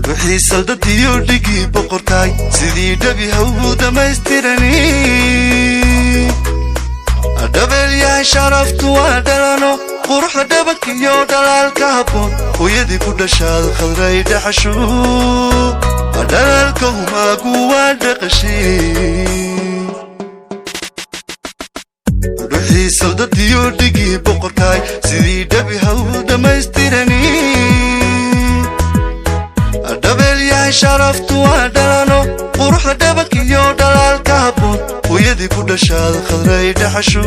Dhuxii saldadiyo dhigii boqorkaay, sidii dhabi hawgu dhammaystirani. Dhabeelyahay sharaftu waa dhalano, quruxda dhabankiyo dhalaalka habboon. Hooyadii ku dhashaad khadray dhaxasho, dhalaalka humaagu waa dhaqashay. Dhuxii saldadiyo dhigii boqorkaay, sidii dhabi hawgu dhammaystirani. Dhabeelyahay sharaftu waa dhalano, quruxda dhabankiyo dhalaalka habboon. Hooyadii ku dhashaad khadray dhaxasho,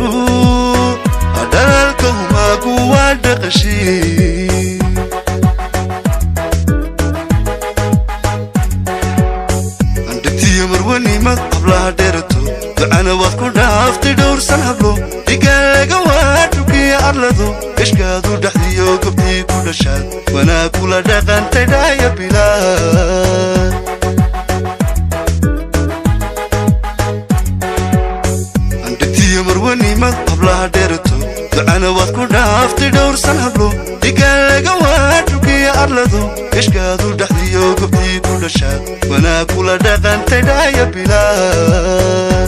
dhalaalka humaagu waa dhaqashay. Andhigtiyo marwanimad hablaha dheerato, ducana waad ku dhaaftay dhowrsan hablo. Dhigaan laga waa dhukiya arlado, gashkaadu dhexdiyo gobtii ku dhashaad, wanaa kula dhaqantay dhaaya bilaa. Andhigtiyo marwanimad hablaha dheerato, ducana waad ku dhaaftay dhowrsan hablo. Dhigaan laga waa dhukiya arlado, gashkaadu dhexdiyo gobtii ku dhashaad, wanaa kula dhaqantay dhaaya bilaa.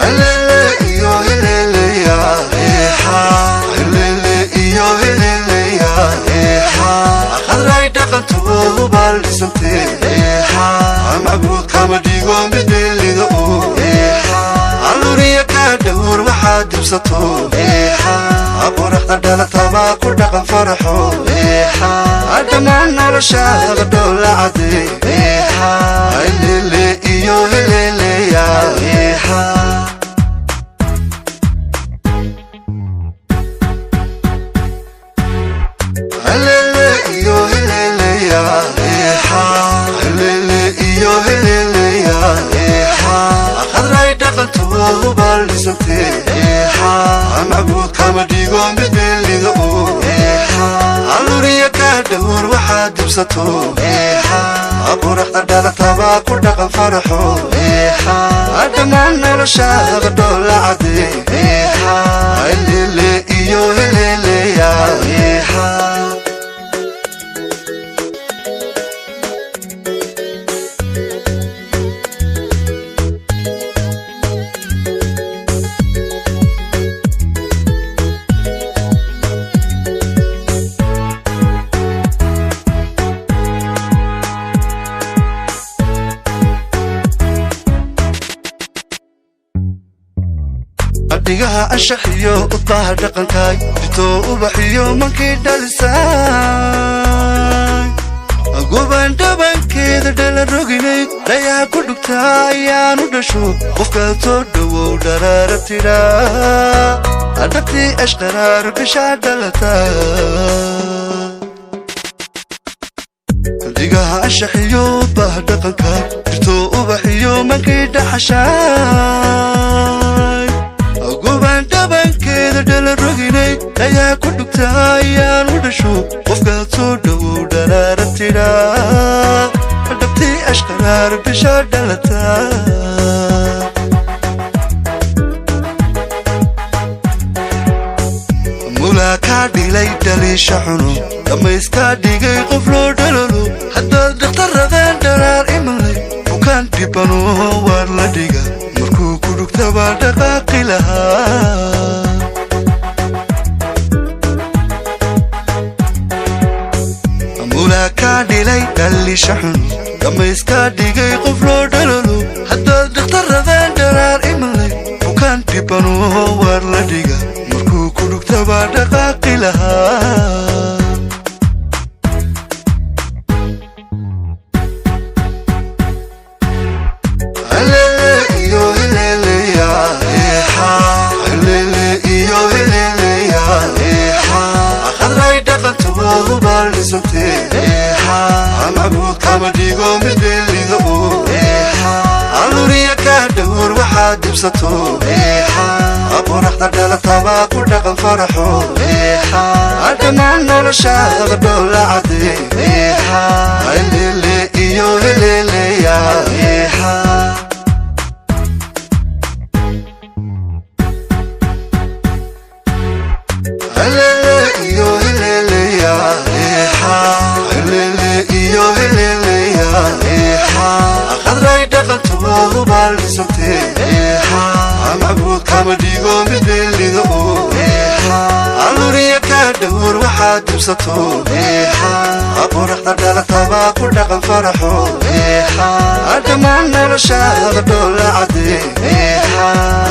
Helele iyo heleleya eexa, helele iyo heleleya eexa, khadray dhaqanto hubaal dhisantee eexa, macbuud kama dhigo midelido oo eexa, alluriya kaa dhowr waxaad dibsato eexa, qoraxda dhalataba ku dhaqan faraxo eexa, dhammaan noloshaada dhoola cade eexa, helele iyo heleleya eexa. Helele iyo heleleya eexa, helele iyo heleleya eexa, khadray dhaqanto hubaal dhisantee eexa, macbuud kama dhigo midelido oo eexa, alluriya kaa dhowr waxaad dibsato eexa, qoraxda dhalataba ku dhaqan faraxo eexa, dhammaan noloshaada dhoola cade eexa, helele iyo heleleya eexa. Adhigaha anshaxiyo udbaha dhaqankaay, jitoo ubaxiyo mankii dhalisaay, gobaan dhabankeeda dhala roginay, dhayaha ku dhugtaa ayaanu dhasho. Qofkaad soo dhowow dharaara tidhaa, adhabtii ashqaraaro bishaa dhalata. Dhigaha anshaxiyo udbaha dhaqankaay, jirtoo ubaxiyo mankii dhaxashaay, gobaan dhabankeeda dhala roginay, dhayaa ku dhugtaa ayaanu dhasho. Qofkaad soo dhowow dharaara tidhaa, dhabtii ashqaraar bisha dhalata. Mulaa kaa dhilay dhaliisha xuno, dhammayskaa dhigay qof loo dhalalo. Haddaad dhakhtarradaan dharaar imalay, bukaan dhibano waar la dhiga, markuu ku dhugtabaa dhaqaaqi lahaa. Mulaa kaa dhilay dhaliisha xuno, dhammayskaa dhigay qof loo dhalalo. Haddaad dhakhtarradaan dharaar imalay, bukaan dhibano waar la dhiga, markuu ku dhugtabaa dhaqaaqi lahaa. Helele iyo heleleya eexa, helele iyo heleleya eexa, khadray dhaqanto hubaal dhisantee eexa, macbuud kama dhigo midelido oo eexa, alluriya kaa dhowr waxaad dibsato eexa, qoraxda dhalataba ku dhaqan faraxo eexa, dhammaan noloshaada dhoola cade eexa, helele iyo heleleya eexa. dhisantee. Macbuud kama dhigo mid beelido, alluriya kaa dhowr waxaad dibsato. Qoraxda dhalataba ku dhaqan faraxo, dhammaan noloshaada dhoola cadee.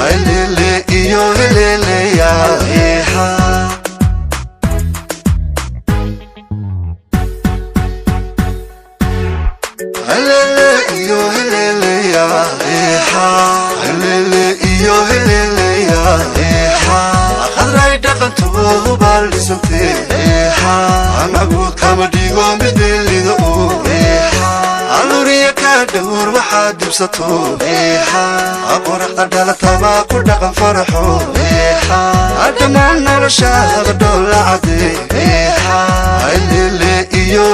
Helele iyo heleleya. Helele iyo heleleya, helele iyo heleleya. Khadray dhaqanto hubaal dhisantee, macbuud kama dhigo mid beelido, alluriya kaa dhowr waxaad dibsato. Qoraxda dhalataba ku dhaqan faraxo, dhammaan noloshaada dhoola cadee. Helele iyo